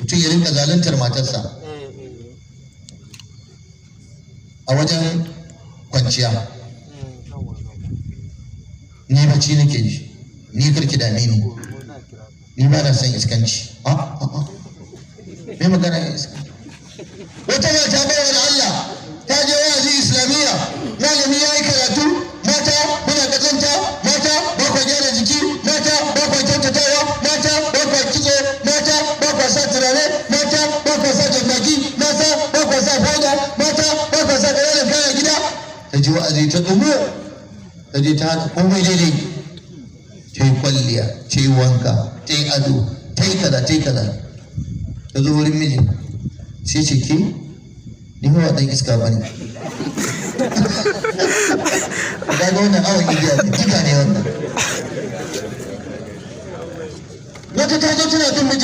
Mutum ya rinka zaluntar matarsa a wajen kwanciya. "Ni bacci nake ji, ni karki dame ni, ni ba na son iskanci." A a a, me magana iskanci? Wata mata baiwar Allah ta je wa'azi Islamiyya, malami ya yi karatu: "Mata muna kazanta, mata ba kwa gyara jiki, mata ba kwa kyautatawa, mata ba kwa kitso, mata ba kwa sa turare, mata ba kwa sa jambaki, mata ba kwa sa foda, mata ba kwa sa ƙananan kaya gida." Ta ji wa'azi, ta tsumo, ta je ta haɗa komai daidai, ta yi kwalliya, ta yi wanka, ta yi ado, ta yi kaza, ta yi kaza, ta zo wurin mijin. Sai ce, "Ke, ni ba ɗan iska ba ne." Ga wannan awon igiya ne, jika ne wannan. Wata ta zo tana bin mijin.